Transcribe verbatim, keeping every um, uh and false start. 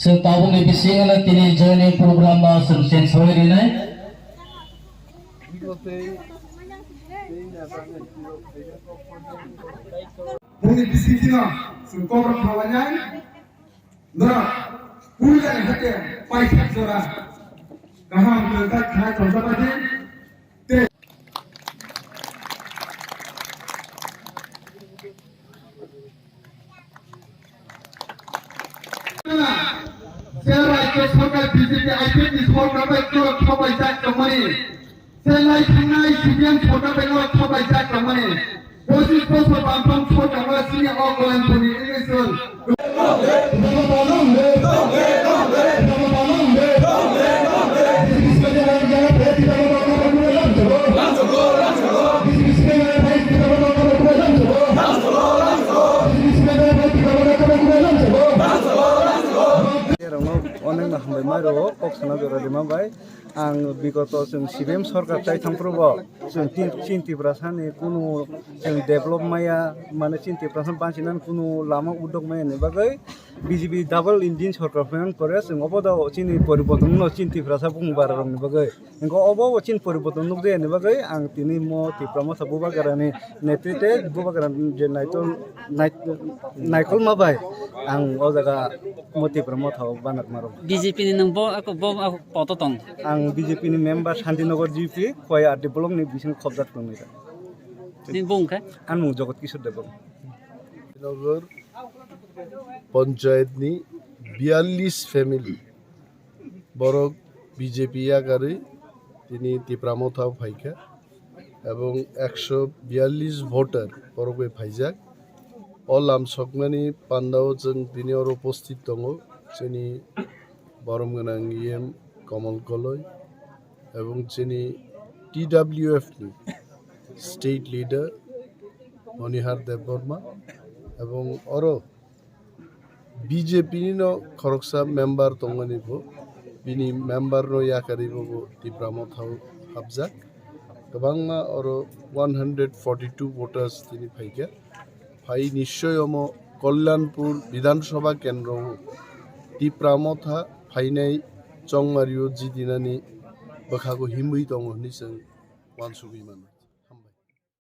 Chwng tabukni bisingo tini joining program no chwng change rinai. Bini bisingtwi no chwng kok rok khawainai. Norok puila hake paithak jora kaham kwrwngkha kha chongjabadi. Tei Sera Rajya Sarkar B J P I P F ni sorkar bai khorok khobai jak tongmani. Chenai thangnai C P M sorkar bai no khobai jak tongmani. Pochis bosor bamthang sorkar no sini o Kolanpurni election. Rokno onek no hambai mai rwo kok sana jora rima bai. Ang bigoto chwng C P M sorkar chai thang phuru bo chwng tin, chini Tiprasani kunu chwng develop maya, mane chini Tiprasa bachinani kunu lama udok maya ni bagwi B J P double engine sorkar phaiman pore chwng obo da chini poriborton no chini Tiprasa bumung bara rok ni bagwi. Hingke obo bo chini poriborton nukjakya ni bagwi ang tini mo Tipra Motha Bubagrani netrite Bubagrani je naitol nait-, naikolma bai ang o jaga mo Tipra Motha o banakma rok. B J P ni nwng bo, ako bo, ako poto tong? Ang B J P ni member Shantinagar G P, Khowai R D block ni bising khobjak tongwi kha. Nini bung khe? Ang mung Jagat Kishore Debbarma. Nagar Panchayat ni biyallis family borok B J P yakarwi tini Tipra Motha o phaikha, ebong ekso biyallis voter borok bai phaijak. O lamsokmani pandao chwng tini oro upasthit tongo chini borom gwnang E M Kamal Koloi ebong chini T W F ni state leader Monihar Debbarma ebong oro B J P ni no khoroksa member tongmani bo, bini member no yakarwi bo, bo Tipra Motha o hapjak. Kwbangma oro one hundred forty two voters tini phaikha. Phai nischoi omo Kalyanpur Bidhan Sabha kendro o Tipra Motha phainai chongmari o jidinani bwkhago himwi tongo hwnwi chwng uansugwi mano.